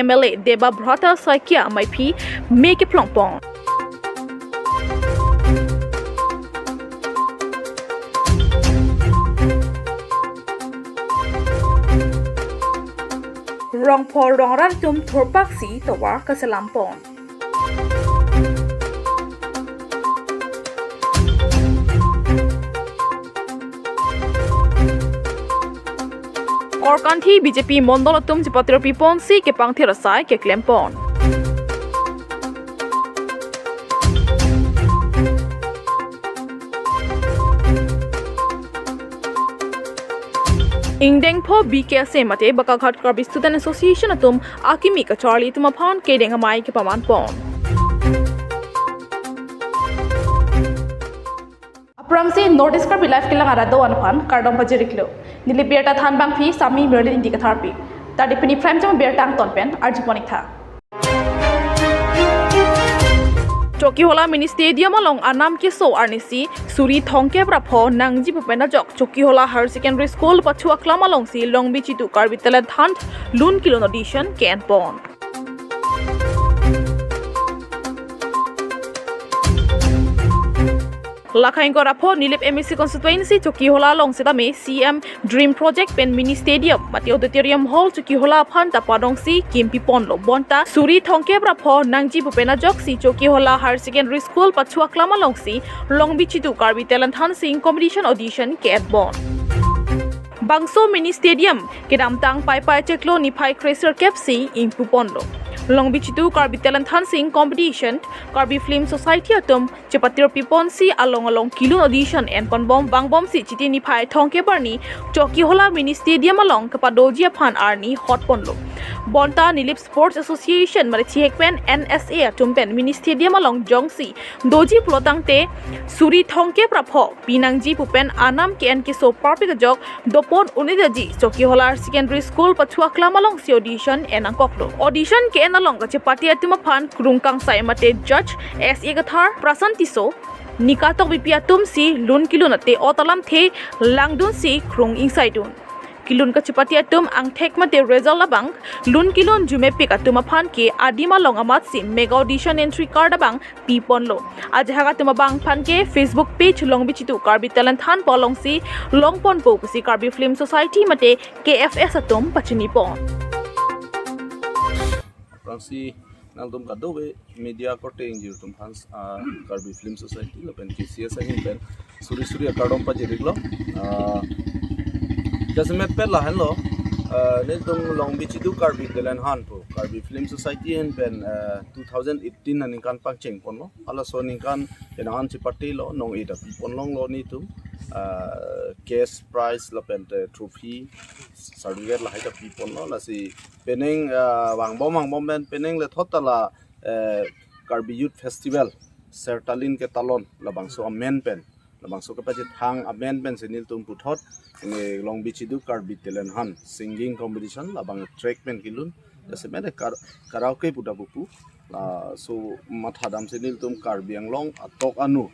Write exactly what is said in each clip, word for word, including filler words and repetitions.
M L A Debabrata Saikia amei aphi me kephlongpon. Rongphar rongrat atum thurpaksi tovar kaselampon. Korkanthi B J P mondol atum chepatirpiponsi kepangthir asai keklempon. Ingdeng pho B K S A mate Bakaghat Karbi Student Association atum akimi kacharli atum aphan kedeng amei kepamanpon. Aphrangsi North East Karbi Live kelang arat do-an aphan kardom pajir-iklo. Neli birta thanbangpi Sami Merlin Ingti Katharpi. Tadi pini Prime Time birta angton pen arjupon-iktha. Chokihola Mini Stadium along anam keso arnisi suri thomkep ra pho nangji pu pen ajok Chokihola Higher Secondary School pachu aklam alongsi Longbi Chidu Karbi Talent Hunt lun kelun audition ke-enpon. Lakha ingkoi ra pho Nilip M A C constituency Chokihola along setame C M Dream Project pen Mini Stadium mate Auditorium Hall Chokihola aphan ta padongsi kimpiponlo, bonta suri thomkep ra pho nangji pu pen ajoksi Chokihola Higher Secondary School pachu aklam alongsi Longbi Chidu Karbi Talent Hunt Singing Competition audition ke-enpon. Bangso Mini Stadium kedamtang Paipai chiklo niphai kre-sirkep si ingpuponlo. Longbi Chidu Karbi Talent Hunt Singing Competition Karbi Film Society atum chepatirpiponsi along along kelun audition enponbom vangbomsi Chiti niphai thomkep arni Chokihola Mini Stadium along kepadoji aphan arni hotponlo. Bonta Nilip Sports Association mate chihek pen N S A atum pen Mini Stadium along jongsi doji pulotangte suri thomkep ra pho pinangji pu pen anam ke-en keso parpik ajok dopon un-edetji Chokihola Secondary School pachu aklam alongsi audition en-angkoklo. Audition ke-en along kachepate atum aphan krung kangsai mate judge S A Kathar, Prasan Tisso, Nika Tokbipi atumsi lun kelun ate ot alamthe langdunsi krung ingsaidun. Kelun kachepate atum angthek mate result abang lun kelun jumepik atum aphan ke adim along amatsi mega audition entry card abang piponlo. Ajahak atum abang aphan ke Facebook page Longbi Chidu Karbi Talent Hunt pu alongsi longponpo pusi Karbi Film Society mate K F S atum pachinipon. Aphrangsi nangtum kadokave media korte ingjir atum aphan, ah, Karbi Film Society lapen K C S ahin pen suri suri akardom pajir-iklo. Ah, jasemet pen lahenlo, ah, nelitum Longbi Chidu Karbi Talent Hunt pu Karbi Film Society ahin pen, ah, two thousand eighteen aningkan pangchengponlo. Halaso aningkan penang an chepatelo, nong-e ta piponlonglo nelitum, ah, cash prize lapente trophy, certificate lahai ta piponlo. Lasi penang, ah, vangbom vangbom pen penang lethot ta la, eh, Karbi Youth Festival Sertalin Ketalon labangso amen pen, labangso kepachethang amen pensi nelitum puthot ini Longbi Chidu Karbi Talent Hunt Singing Competition labang track pen kelun. Jasemet kar-, karaoke pu ta pupu. Laso mathadamsi nelitum Karbi Anglong atok anu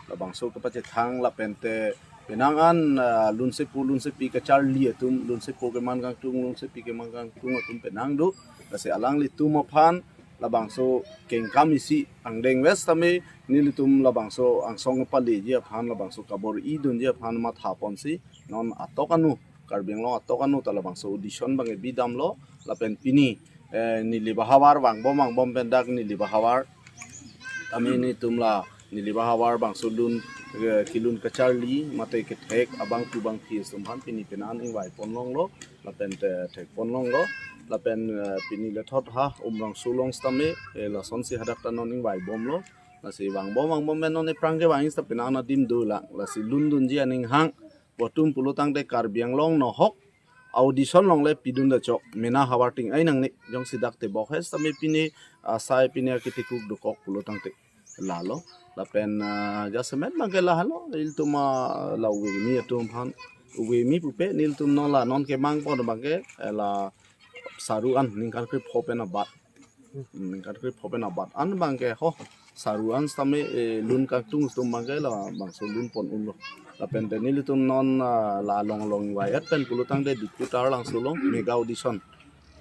labangso kepachethang lapente penang an, ah, lunsepo lunsepi kacharli atum, lunsepo keman kangtung, lunsepi keman kangtung atum penang do. Lasi alanglitum aphan labangso kengkam isi angdeng wes tame nelitum labangso angsong paleji aphan, labangso kabor-idunji aphan mathaponsi non atok anu, Karbi Anglong atok anu ta labangso audition abang bidamlo. Lapen pini, eh, neli bahavar vangbom vangbom pen dak neli bahavar tame nelitum la neli bahavar bangso lun, eh, kelun kacharli mate kethek abang tu bang phis atum aphan pini penang an ingvaiponlonglo, lapente thekponlonglo, lapen, eh, pini lethot ha Umrangso along setame, eh, lasonsi hadak ta non ingvaibomlo. Lasi vangbom vangbom pen non ephrang kevang seta penang an adim dolang. Lasi lundunji aning hang, botum pulotangte Karbi Anglong nohok audition along le pidun da chok, mena havar ting ai nangne, jongsi dak tebok he setame pini asai pini akitikuk dokok pulotangte lalo. Lapen, ah, jasemet abang ke lahelo, ilitum, ah, la uwe kimi atum aphan, uwe kimi pupe nelitum non la non kemangpon abang ke, eh, la saru an ningkan krepho pen abat. Hmm, ningkan krepho pen abat an abang ke ho, saru an setame, eh, lun kangtung atum abang ke labangso lunpon unlo. Lapente nelitum non, ah, la along along ingvai-et pen pulotangte Diphu Taralangso along mega audition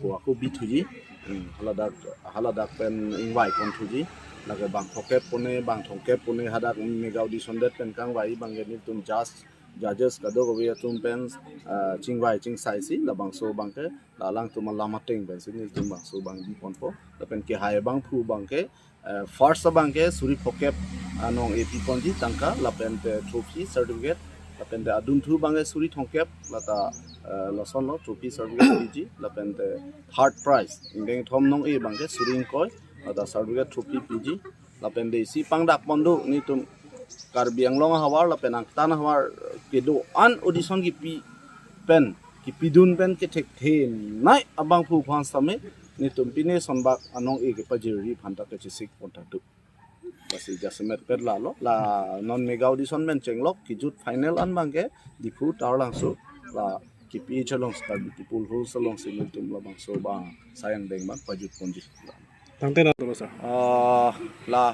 Ko ako bithuji, hmm, haladak, haladak pen ingvai ponthuji, lake bang thomkep pone, bang thomkep pone hadak mega audition det pen kangvai abangke nelitum judge, judges kadokave atum pen, ah, chingvai chingsaisi, labangso abangke, la alangtum alam ateng pensi nelitum bangso abang bi ponpo, lapen kehai abangphu abangke, eh, first abangke suri phokep anong-e pi ponji tangka, lapente trophy certificate, lapente adunthu abangke suri thomkep, lata, eh, lasonlo trophy certificate piji, lapente third prize, ingdeng thom nong-e abangke suri ingkoi, lata certificate trophy piji, lapente isi pangdak pondo nelitum Karbi Anglong ahavar, lapen angtan ahavar kedo-an audition kipi pen, kipidun pen kethekthe nai abangphu aphan sitame, nelitum pine sonbak anong-e kepajirri aphanta kachesik pontha do. Lasi jasemet pet lalo, la non mega audition pen chenglok, kejut final an abangke, Diphu Taralangso, la kipi chalong Karbi People House alongsi nelitum labangso abang sai angdeng abang pajut ponji. Tangte na, sir? Ah, la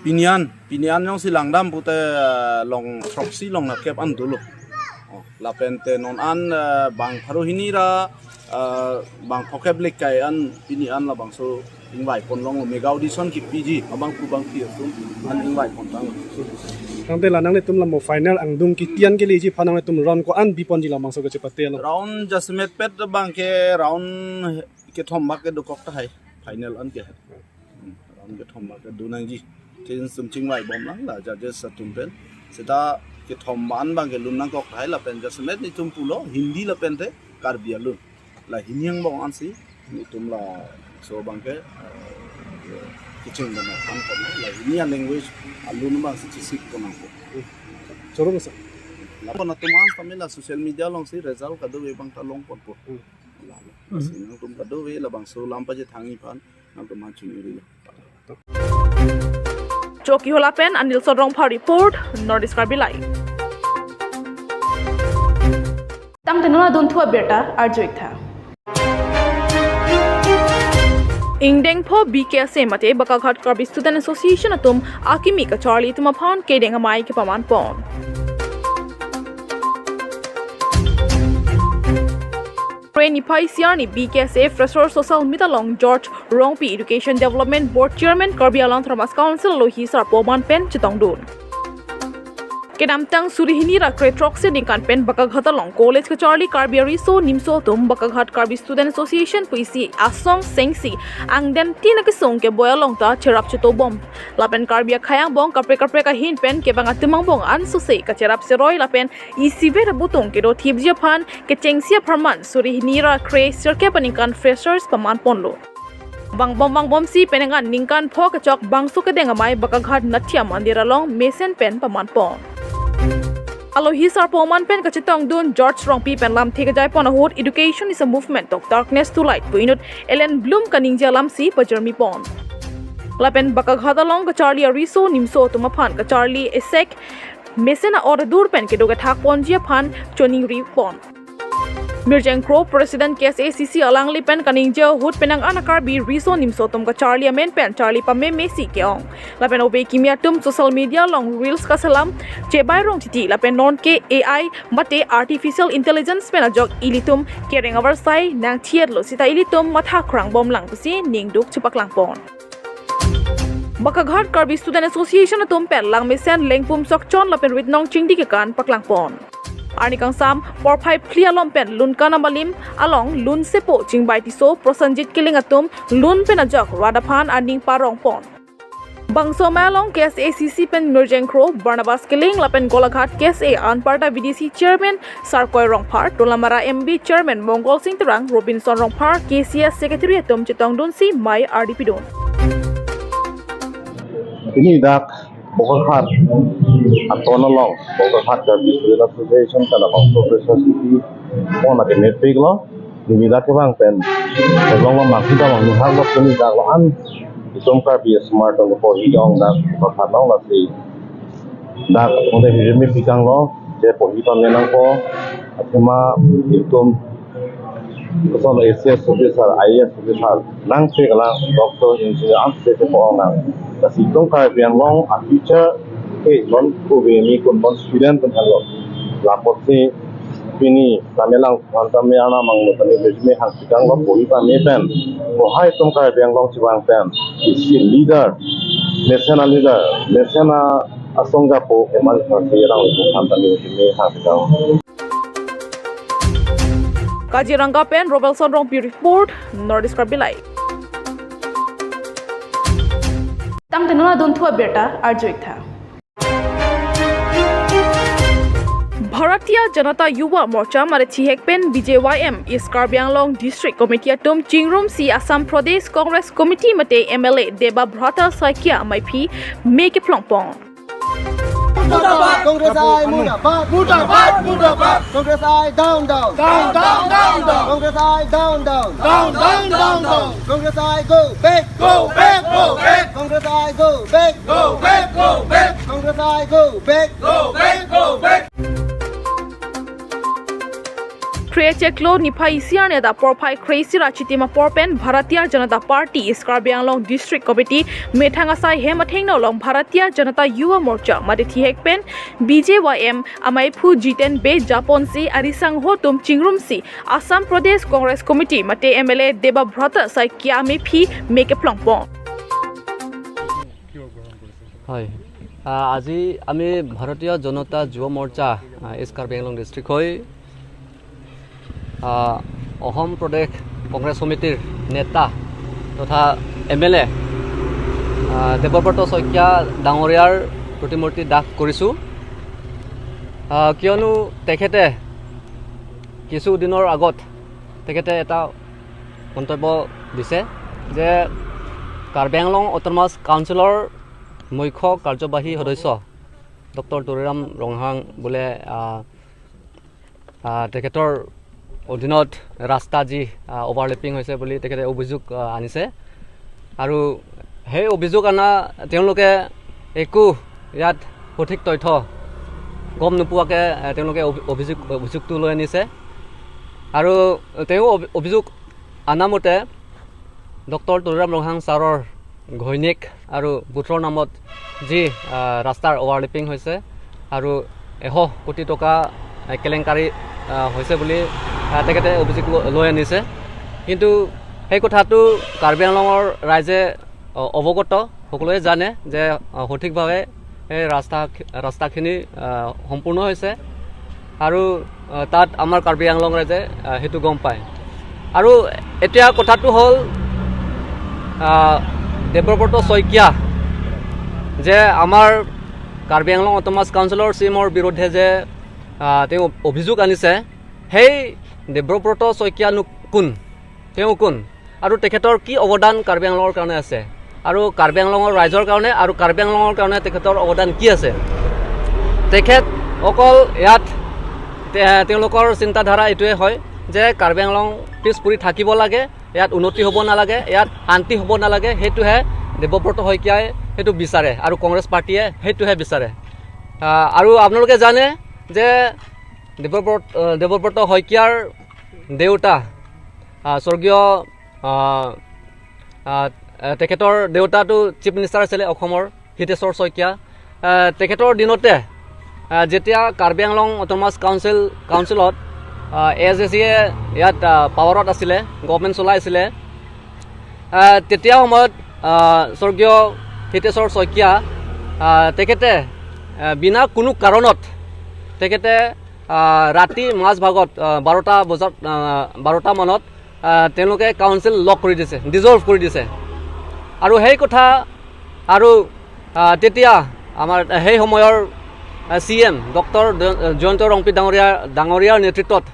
pini an, pini an jongsi langdam pute, ah, long throksi long nerkep an dolo. Oh, lapente non an, ah, bang pharo hini ra, ah, bang phokep lekai an pini an labangso ingvai ponlong mega audition kipiji abangphu abangpi atum an ingvai pontang. Tangte la nanglitum la mo final angdung kiti an keleji aphan nanglitum round ko-an bi ponji labangso kachepate lo? Round jasemet pet abangke round kethom abangke dokok tahai, final an ke. Hmm, round kethom abangke do nangji. Tin sum chingvai bomlang la judges atum pen. Seta kethom an abangke lun nangkok tahai, lapen jasemet nelitum pulo Hindi lapente Karbi alun. La hini angbong ansi nelitum laso abangke, eh, kecheng dana thang kono, la hini a-language alun abangsi chesik pon nangpo. Choro, sir. Lapen atum an sitame la social media alongsi result kadokave abangta long ponpo. Hmm. Lalo. Hmm. Lasi nangtum kadokave labangso alam pajethangji aphan nangtum aphan choningri lo. Chokihola pen Anil Sodrong Pha report, North East Karbi Live. Tangte non adunthu abirta arju-ik tha. Ingdeng pho B K S A mate Bakaghat Karbi Student Association atum akimi kacharli atum aphan kedeng amei kepaman pon. Kre niphai isi arni B K S A Fresher Social Meet along George Rongpi, Education Development Board Chairman, Karbi Anglong Autonomous Council alohi sarpo aman pen chetongdun. Kedamtang suri hini ra kre throksi aningkan pen Bakaghat along college kacharli Karbi ariso nimso atum Bakaghat Karbi Student Association pusi asong sengsi angdeng tin akesung keboi along ta cherap chetobom. Lapen Karbi akhei angbong kaprek kaprek ahin pen kevang atum angbong ansose kacherap seroi lapen isivet abutung kedo thipji aphan kechengsi apharman suri hini ra kre sirkep aningkan freshers paman ponlo. Vangbom vangbomsi penang an ningkan pho kechok bangso kedeng amei Bakaghat Natya Mandir along mesen pen paman pon. Alohi sarpo aman pen kachetongdun George Rongpi pen lamthe kejai pon ahut Education is a movement tok darkness to light pu inut Ellen Bloom kaningje alamsi pajirmi pon. Lapen Bakaghat along kacharli ariso nimso atum aphan kacharli esek mesen a-order pen kedo kethak ponji aphan choningri pon. Mirjeng Kro, President K S A C C alangli pen kaningje ahut penang an a-Karbi riso nimso atum kacharli amen pen charli pamemesi ke-ong. Lapen ove kimi atum social media along reels kaselam chebai rong titi lapen non ke A I mate artificial intelligence pen ajok ilitum kereng avarsai nangthietlo seta ilitum matha krangbomlang pusi ningduk chepaklang pon. Bakaghat Karbi Student Association atum pen langmesen Lengpum Sokchon lapen Ritnong Chingdi kekan paklang pon. Arni kangsam porphai phli alom pen Lunkan Amalim along Lun Sepo Chingbai Tisso, Prosenjit Killing atum lun pen ajok rat aphan aning parong pon. Bangso amei along K S A C C pen Mirjeng Kro, Barnabas Killing lapen Golaghat K S A anparta V D C Chairman Sarkoi Rongphar, Dolamara M B Chairman Mongol Sing Terang, Robinson Rongphar, K C S Secretary atum chetongdunsi mei ardi pidun. Pini dak Bokakhat aton along, Bokakhat Karbi Student Association pen labangso freshers meet pon akemepik lo. Neli dak kevang pen theklong lo, mangki ta mangni hak lo, pini dak lo-an itum Karbi asomar atum keporhi ke-ong dak Bokakhat along, lasi dak atum te hirimi pikang lo, je porhi ton le nangpo, athema itum koson A C S officer, I A S officer, nangsi kalang doctor, engineer, ansi si po-ong nang. Lasi itum Karbi Anglong a-future ke non ko ve ni kun non student pen halo. Lapotsi Pini tame lang phan tame arnam angno tame bejme hang chikang lo pori tame pen, mohai atum Karbi Anglong chevang pen isi leader, mesen a leader, mesen a asong japo eman phan si rang lo phan tame bejme hang chikang. Kaziranga pen Robelson Rongpi report, North East Karbi Live. Tangte non adunthu abirta arju-ik tha. Bharatiya Janata Yuva Morcha mate thihek pen B J Y M East Karbi Anglong District Committee atum chingrumsi Assam Pradesh Congress Committee mate M L A Debabrata Saikia ameiphi me keplongpon. Murdabad! Congress I murdabad! Murdabad! Murdabad! Congress I down, down! Down, down, down, down! Congress I down, down! Down, down, down, down! Congress I go back! Go back! Go back! Congress I go back! Go back! Go back! Congress I go back! Go back! Go back! Kre-chiklo niphai isi arni adap porphai kre-isi ra chitim apor pen Bharatiya Janata Party East Karbi Anglong District Committee methang asai hem athengno along Bharatiya Janata Yuva Morcha mate thihek pen B J Y M ameiphu Jiten Bey japonsi arisangho atum chingrumsi Assam Pradesh Congress Committee mate M L A Debabrata Saikia ameiphi me keplongpon. হয়, আহ, আজি আমি ভাৰতীয় জনতা যুৱ মৰ্চা, আহ, ইষ্ট কাৰ্বি আংলং ডিষ্ট্ৰিক্ট হৈ, আহ, অসম প্ৰদেশ কংগ্ৰেছ সমিতিৰ নেতা তথা M L এ, আহ, দেৱব্ৰত শইকীয়া ডাঙৰীয়াৰ প্ৰতিমূৰ্তি দাহ কৰিছোঁ। আহ, কিয়নো তেখেতে কিছু দিনৰ আগত তেখেতে এটা মন্তব্য দিছে যে কাৰ্বি আংলং অট'নমাছ কাউন্সিলৰ মুখ্য কাৰ্যবাহী সদস্য ডক্টৰ তুলিৰাম ৰংহাং বোলে, আহ, আহ, তেখেতৰ অধীনত ৰাস্তা যি, আহ, অভাৰলেপিং হৈছে বুলি তেখেতে অভিযোগ, আহ, আনিছে। আৰু সেই অভিযোগ অনা তেওঁলোকে একো ইয়াত সঠিক তথ্য গম নোপোৱাকে, আহ, তেওঁলোকে অভি-, অভিযোগ, অভিযোগটো লৈ আনিছে। আৰু তেওঁ অভি-, অভিযোগ অনা মতে ডক্টৰ তুলিৰাম ৰংহাং ছাৰৰ ঘৈণীয়েক আৰু পুত্ৰৰ নামত যি, আহ, ৰাস্তাৰ অভাৰলেপিং হৈছে আৰু এশ কোটি টকা, আহ, কেলেংকাৰী, আহ, হৈছে বুলি, আহ, তেখেতে অভিযোগ ল-, লৈ আনিছে। কিন্তু সেই কথাটো কাৰ্বি আংলঙৰ ৰাইজে, আহ, অৱগত, সকলোৱে জানে যে, আহ, সঠিকভাৱে এই ৰাস্তা, ৰাস্তাখিনি, আহ, সম্পূৰ্ণ হৈছে আৰু, আহ, তাত আমাৰ কাৰ্বি আংলং ৰাইজে, আহ, সেইটো গম পায়। আৰু এতিয়া কথাটো হ'ল, আহ, দেৱব্ৰত শইকীয়া যে আমাৰ কাৰ্বি আংলং অট'নমাছ কাউন্সিলৰ চি ই অ'ৰ বিৰুদ্ধে যে, আহ, তেওঁ অভিযোগ আনিছে, সেই দেৱব্ৰত শইকীয়ানো কোন? তেওঁ কোন আৰু তেখেতৰ কি অৱদান কাৰ্বি আংলঙৰ কাৰণে আছে আৰু কাৰ্বি আংলঙৰ ৰাইজৰ কাৰণে আৰু কাৰ্বি আংলঙৰ কাৰণে তেখেতৰ অৱদান কি আছে? তেখেত অকল ইয়াত তে-, তেওঁলোকৰ চিন্তাধাৰা এইটোৱে হয় যে কাৰ্বি আংলং পিছ পৰি থাকিব লাগে, ইয়াত উন্নতি হ'ব নালাগে, ইয়াত শান্তি হ'ব নালাগে, সেইটোহে দেৱব্ৰত শইকীয়াই সেইটো বিচাৰে আৰু কংগ্ৰেছ পাৰ্টীয়ে সেইটোহে বিচাৰে। আহ, আৰু আপোনালোকে জানে যে দেৱব্ৰত, আহ, দেৱব্ৰত শইকীয়াৰ দেউতা, আহ, স্বৰ্গীয়, আহ, আহ, আহ, তেখেতৰ দেউতাটো চিফ মিনিষ্টাৰ আছিলে অসমৰ, হিতেশ্বৰ শইকীয়া। আহ, তেখেতৰ দিনতে, আহ, যেতিয়া কাৰ্বি আংলং অট'নমাছ কাউন্সিল, কাউন্সিলত, আহ, এ এছ ডি চিয়ে ইয়াত, আহ, পাৱাৰত আছিলে, গভৰ্ণমেণ্ট চলাই আছিলে, আহ, তেতিয়া সময়ত, আহ, স্বৰ্গীয় হিতেশ্বৰ শইকীয়া, আহ, তেখেতে, আহ, বিনা কোনো কাৰণত তেখেতে, আহ, ৰাতি মাজভাগত, আহ, বাৰটা বজাত, আহ, বাৰটা মানত, আহ, তেওঁলোকে কাউন্সিল লক কৰি দিছে, ডিজলভ কৰি দিছে। আৰু সেই কথা আৰু, আহ, তেতিয়া আমাৰ সেই সময়ৰ, আহ, চি এম ডক্টৰ জ-, জয়ন্ত ৰংপি ডাঙৰীয়া, ডাঙৰীয়াৰ নেতৃত্বত,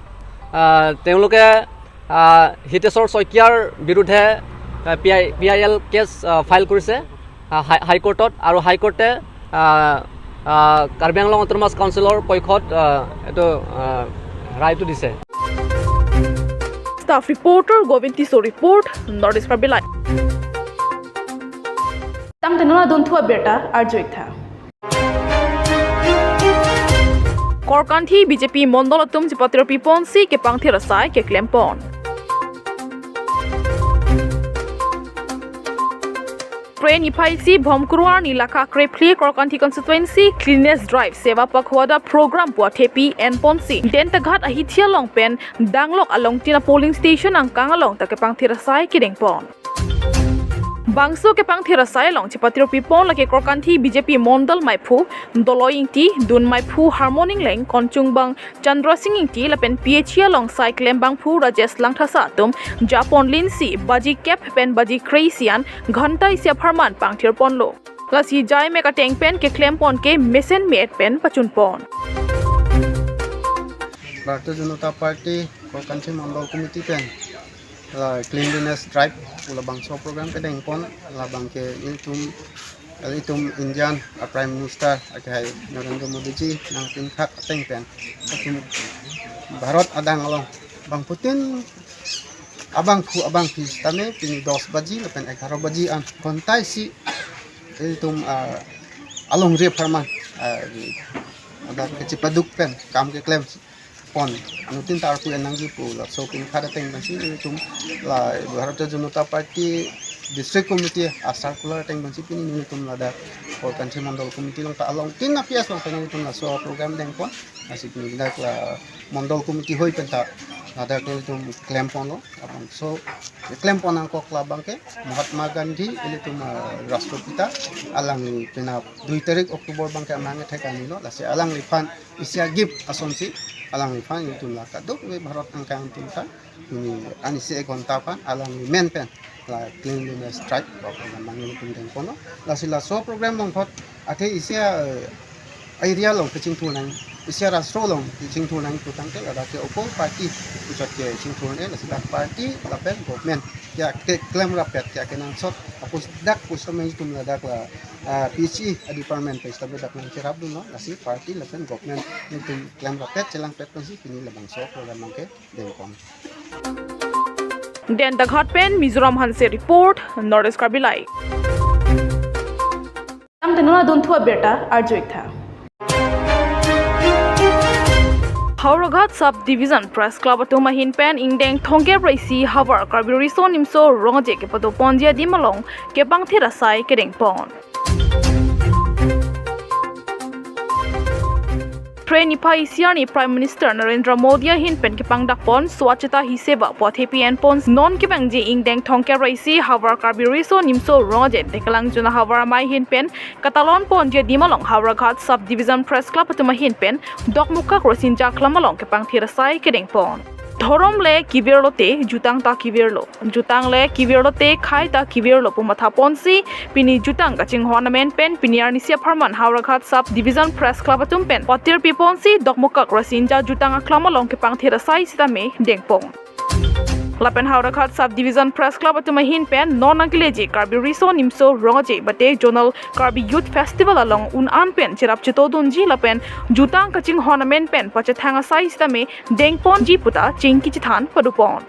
আহ, তেওঁলোকে, আহ, হিতেশ্বৰ শইকীয়াৰ বিৰুদ্ধে, আহ, P I, P I L case, আহ, ফাইল কৰিছে, আহ, হাই, হাইকোৰ্টত। আৰু হাইকোৰ্টে, আহ, আহ, কাৰ্বি আংলং অট'নমাছ কাউন্সিলৰ পক্ষত, আহ, এইটো, আহ, ৰায়টো দিছে। Staff reporter Govind Tisso report, North East Karbi Live. Tangte non adunthu abirta arju-ik tha. Korkanthi B J P mondol atum chipatri piponsi kepangthir asai keklempon. Phre niphai isi Bhomkuru arni laka krephli Korkanthi constituency cleanliness drive Seva Pakhwada program pu athepi enponsi Dentaghat ahithi along pen danglok alongtin a polling station angkang along ta kepangthir asai kedengpon. Bangso kepangthir asai along chepatirpipon lake Korkanthi B J P Mondol Maiphu Doloi Ingti, dun maiphu Harmon Ingleng, konchungbang Chandra Sing Ingti lapen P H E along sai klembangphu Rajesh Langthasa atum japon linsi baji kep pen baji kre-isi an ghonta isi apharman pangthirponlo. Lasi jaimek ateng pen keklempon ke mesen me-et pen pachunpon. Bharatiya Janata Party Korkanthi Mondol Committee pen la cleanliness drive pu labangso program kedengpon, labang ke ilitum, ilitum Indian a Prime Minister akehai Narendra Modi ji nangpinkhat ateng pen atum Bharat adang along bangphutin abangphu abangpi tame pini dos baji lapen egharo baji an ghonta isi ilitum, ah, alongri apharman, ah, ada kechepaduk pen kam keklempon anuttin ta arpu en nangji pu laso pinkhat ateng pensi nelitum la Bharatiya Janata Party District Committee a circular ateng pensi pini nelitum ladak Korkanthi Mondol Committee along ta alongtin a P S along pen nelitum laso program dengpon. Lasi pini ladak la Mondol Committee hoi pen ta ladak nelitum klemponlo. Labangso klempon angkok labang ke Mahatma Gandhi ilitum, ah, Rashtrapita, alangli penap dui tarik October abang ke amang ethek arni lo, lasi alangliphan isi a gift asonsi alangliphan ilitum la kadokave Bharat angkang atum ta pini anisi ek ghonta aphan alangli men pen la cleanliness drive pu program abang ilitum dengponlo. Lasi laso program longthot athe isi a, eh, area along kachingthur nang, isi a rastro along kachingthur nang pu tangte ladak ke oppo party puchot kachingthur nang, lasi dak party lapen government ya keklem rapet ya kenangsot apus dak pusitame itum ladak la, ah, P H E a department pusitame dak nangcherapdunlo, lasi party lapen government itum klem rapet chelangpet pensi pini labangso program abang ke dengpon. Dentaghat pen Mizoram Hanse report, North East Karbi Live. Tangte non adunthu abirta arju-iktha. Howraghat Sub Division Press Club atum ahin pen ingdeng thomkep ra isi havar Karbi Riso Nimso Rong Aje kepadoponji adim along kepangthir asai kedengpon. Phre niphai isi arni Prime Minister Narendra Modi ahin pen kepangdakpon Swachhata Hi Seva pu athepi enpon non kevangji ingdeng thomkep ra isi havar Karbi Riso Nimso Rong Aje Dekelangjun ahavar amei ahin pen katalonponji adim along Howraghat Sub Division Press Club atum ahin pen Dokmoka Rasinja Aklam along kepangthir asai kedengpon. Dhorom le kevirlote jutang ta kevirlo, jutang le kevirlote khei ta kevirlo pu mathaponsi pini jutang kachinghon amen pen pini arnisi apharman Howraghat Sub Division Press Club atum pen patirpiponsi Dokmoka Rasinja Jutang Aklam along kepangthir asai sitame dengpon. Lapen Howraghat Sub Division Press Club atum ahin pen non nangkeleji Karbi Riso Nimso Rong Aje mate Zonal Karbi Youth Festival along un-an pen cherap chetodunji lapen jutang kachinghon amen pen pachethang asai sitame dengponji puta chingki chethan padopon.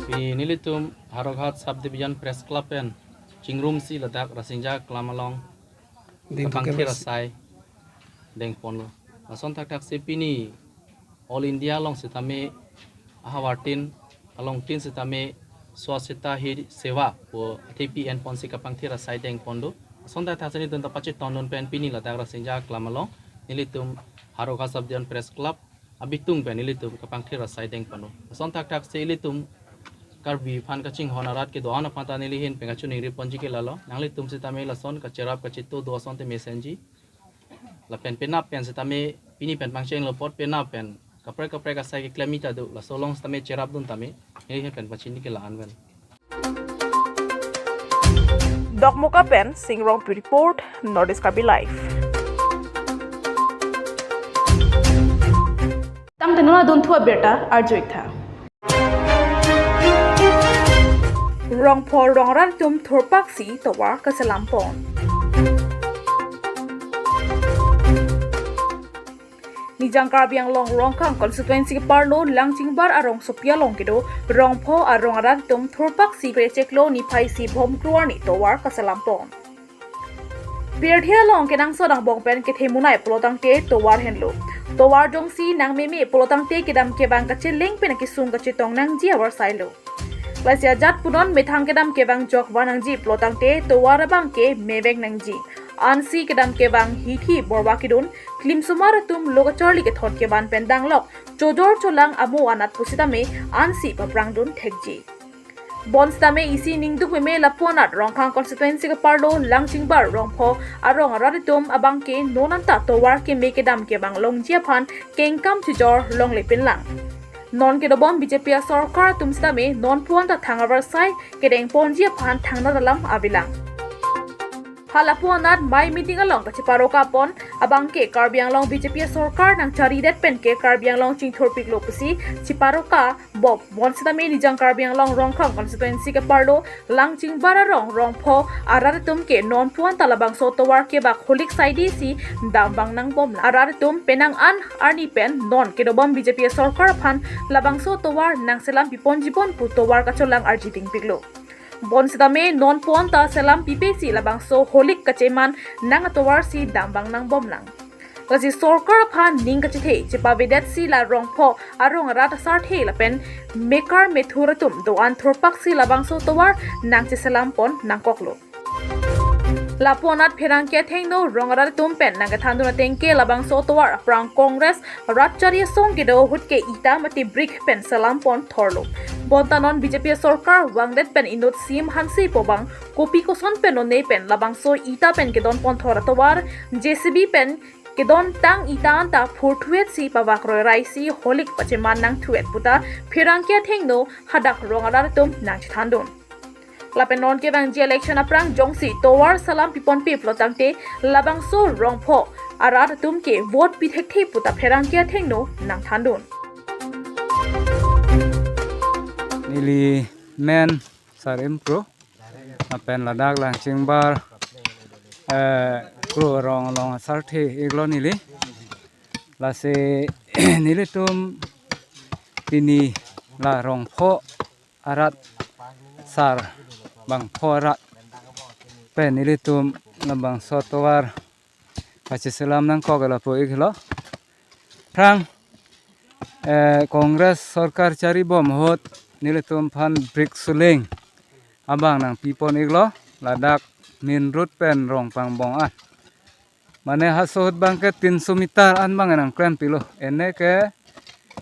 Pini nelitum Howraghat Sub Division Press Club pen chingrumsi ladak Rasinja Aklam along ding kepangthir asai dengponlo. Lason thakthaksi pini All India along sitame ahavartin alongtin sitame Swachhata Hi Seva pu athepi enponsi kepangthir asai dengpon do. Lason thakthaksi nelitum ta pachetongdun pen pini ladak Rasinja Aklam along nelitum Howraghat Sub Division Press Club abitung pen nelitum kepangthir asai dengpon do. Lason thakthaksi ilitum Karbi aphan kachinghon arat kedo-an aphan ta neli ahin pen kachiningriponji ke lalo. Nanglitum sitame lason kacherap kachetodo asonte mesenji. Lapen penap pen sitame pini pen pangchenglo apot penap pen kaprek kaprek asai keklemji ta do. Laso along sitame cherapdun tame neli ahin pen pachini ke la-an pen. Dokmoka pen Sing Rongpi report, North East Karbi Live. Tangte non adunthu abirta arju-iktha. Rongpho rongrat atum thurpaksi tovar kaselampon. Nijang Karbi Anglong Rongkhang constituency keparlo Langchingbar arongsopi along kedo Rongpho arong arat atum thurpaksi krecheklo niphai isi Bhomkuru arni tovar kaselampon. Pirthe along kenangsot angbong pen kethe munai pulotangte tovar henlo. Tovar jongsi nangmeme pulotangte kedam kevang kacheleng pen akesung kachetong nangji avarsai lo. Lasi ajat punon methang kedam kevang jok vanangji pulo tangte tovar abangke mevek nangji. Ansi kedam kevang hithi borwa kedun, klimsomar atum lo kacharli kethon kevan pen danglok chojor cholang amo anat pusitame ansi paprangdun thekji. Bonsitame isi ningduk meme lapu anat Rongkhang constituency keparlo Langchingbar Rongpho arong arat atum abangke non anta tovar keme kedam kevang longji aphan kengkam chijor longle pinlang. Non kedobom B J P asorkar atum sitame non puan ta thang avarsai kedeng ponji aphan thangnat alam avelang. Halapu anat mei meeting along kachiparoka pon abangke Karbi Anglong B J P asorkar nangcharidet penke Karbi Anglong chingthurpiklo pusi chiparoka bom. Bonsitame Nijang Karbi Anglong Rongkhang constituency keparlo Langchingbar arong Rongpho arat atum ke non puan ta labangso tovar kebak holik saidi si dambang nangbom. Arat atum penang an arni pen non kedobom B J P sorkar aphan labangso tovar nangselam piponji pon pu tovar kacholang arji dingpiklo. Bonsitame non puan ta selam pipe si labangso holik kacheman nang atovar si dambang nangbomlang. Lasi sorkar aphan ning kachethe chepavedet si la Rongpho arong arat asarthe lapen mekar methur atum do-an thurpak si labangso tovar nangcheselam pon nangkoklo. Lapu anat pherangke athengno rong arat atum pen nangkethandun atengke labangso tovar aphrang Congress rat chari asong kedo ahut ke ita mate brick pen selam pon thorlo. Bonta non B J P sorkar vangdet pen inut C M Hanse pu abang kopi koson pen one pen labangso ita pen kedon pon thor atovar J C B pen kedon tang ita anta phurthuet si pavak roirai si holik pacheman nangthuet puta pherangke athengno hadak rong arat atum nangchethandun. Lapen non kevangji election aphrang jongsi tovar selam piponpe pulo tangte labangso Rongpho arat atum ke vote pithekthe puta pherangke athengno nangthandun. Neli men Sarim Kro, lapen ladak Langchingbar, eh, Kro arong along asarthe iklo neli. Lasi nelitum pini la Rongpho arat sarbangpho arat pen nelitum labangso tovar pacheselam nangkok lapu iklo. Phrang, eh, Congress sorkar charibom ahut nelitum aphan brick suling abang nangpipon iklo ladak main road pen Rongpangbong an. Mane haso ahut abangke tinso meter an abang nangklempilo. Ene ke,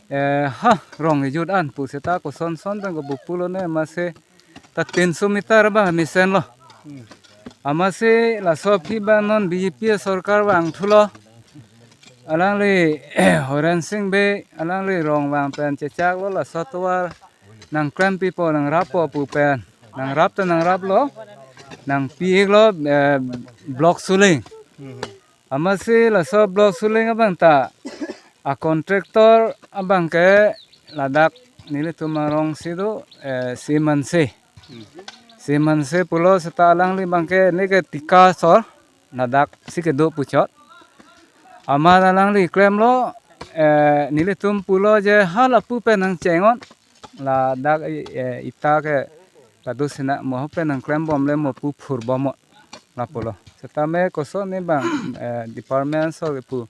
eh, ha rong ejut an pu seta kosonson pen kopupulo ne amatsi ta tinso meter abang mesenlo. Amatsi laso aphi abang non B J P sorkar vangthulo. Alangli Horen Sing Bey, alangli rong vang pen chechaklo laso tovar nangklempipo, nangrappo pu pen. Nangrap ta nangraplo, nangpi iklo, eh, block suling. Amatsi laso block suling abang ta a contractor abangke ladak nelitum arong si do, eh, C M Hanse. C M Hanse pulo seta alangli abangke neke Tika asor ladak si kedo puchot. Amat alangli klemlo, eh, nelitum pulo je ha lapu pen nangcheng-ot. Ladak, eh, ita ke kadusina mo pen nangklembomle mo pu phurbomo lapulo. Setame koson ne abang, eh, department so pu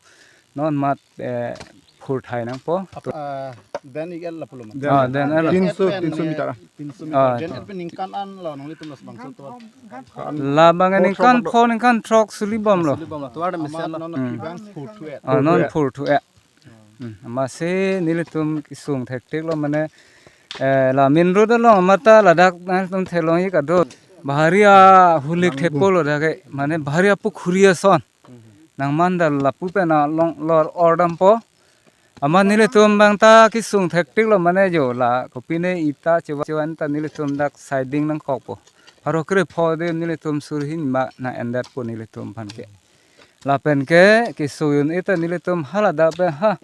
non mat, eh, phurthai nangpo. Ah, den ik-el lapulo ma. Ah, den el. Tinso, tinso meter. Tinso meter. Ah. Den el pen ningkan an lo nonglitum labangso tovar. Labang ningkan pho ningkan throk sulibomlo. Sulibomlo. Tovar mesen lo. Amat non abang phurthu-et. Ah, non phurthu-et. Hmm, amatsi nelitum kesung thektiklo mane, eh, la main road along amat ta ladak nangtum theklongji kadokave bahari ahulik thekpolo dak ke, mane bahari apukhuri ason. Nangman ta lapu pen along lor-or dampo. Amat nelitum abang ta kesung thektiklo mane jo la kopine ita chewa chewa ta nelitum dak siding nangkokpo. Pharo krepho de nelitum surhi ma nang-endetpo nelitum aphan ke. Lapen ke kesung un-e ta nelitum haladak pen ha,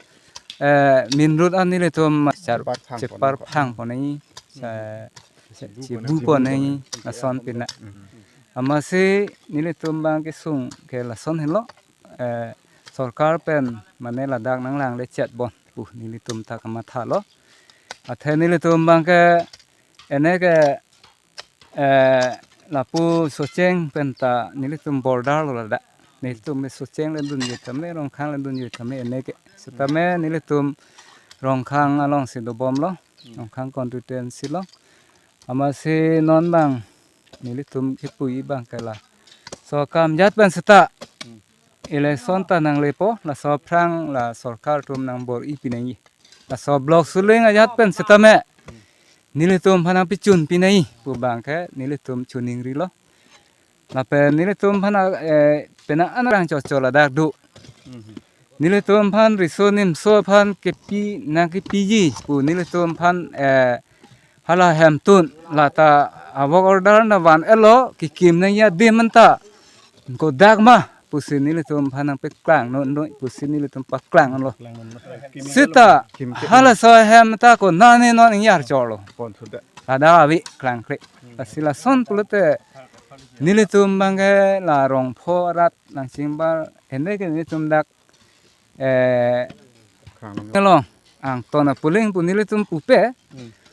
eh, main road an nelitum char-, cheparphang pon nangji, chepar phang pon nangji, cha-, che-, chebu pon nangji, lason pina. Amatsi nelitum abang kesung ke lason henlo, eh, sorkar pen mane ladak nanglangledet chet bon pu nelitum ta kamathalo. Athe nelitum abang ke ene ke, eh, lapu Socheng pen ta nelitum border lo ladak. Nelitum me Socheng le dunji tame, Rongkhang le dunji tame ene ke. Setame nelitum Rongkhang along si dobomlo. Rongkhang constituency lo. Amatsi non abang nelitum kipu abang ke laso akam ajat pen seta election ta nanglepo, laso aphrang la sorkar atum nangbor-i pinangji. Laso block Suling ajat pen setame nelitum aphan nangpechun pinangji pu abang ke nelitum chuning rilo. Lapen nelitum aphan, eh, penang an arang chochol ladak do. Nelitum aphan riso nimso aphan kepi nangkepiji pu nelitum aphan, eh, hala hemtun lata a work order nangvan-etlo, kekim nangji adim anta kodak ma pusi nelitum aphan nangpeklang non noi pusi nelitum paklang lo. Seta halaso ahem ta konane non ingyar cholo. Ladak ave klangkle. Lasi lason pulote nelitum abang ke la Rongpho arat Langchingbar ene ke nelitum dak, eh, Kang. Along Angton Apuling pu nelitum pupe.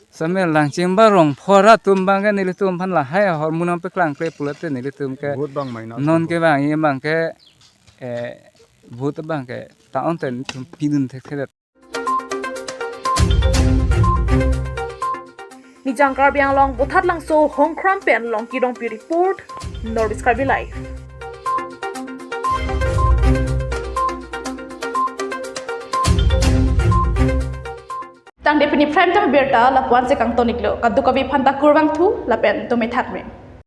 Same Langchingbar Rongpho arat atum abang ke nelitum aphan lahai ahormu nangpeklangkle pulote nelitum ke Vote abang mai na non ke abang ye abang ke, eh, vote abang ke ta-on te nelitum pidun thekthe. Nijang Karbi Anglong Bothatlangso Hongkram pen Longki Rongpi report, North East Karbi Live. Tangte pini prime time abirta lapu-an si kangton-iklo, kadokave aphanta kurvangthu lapen tumi thakme.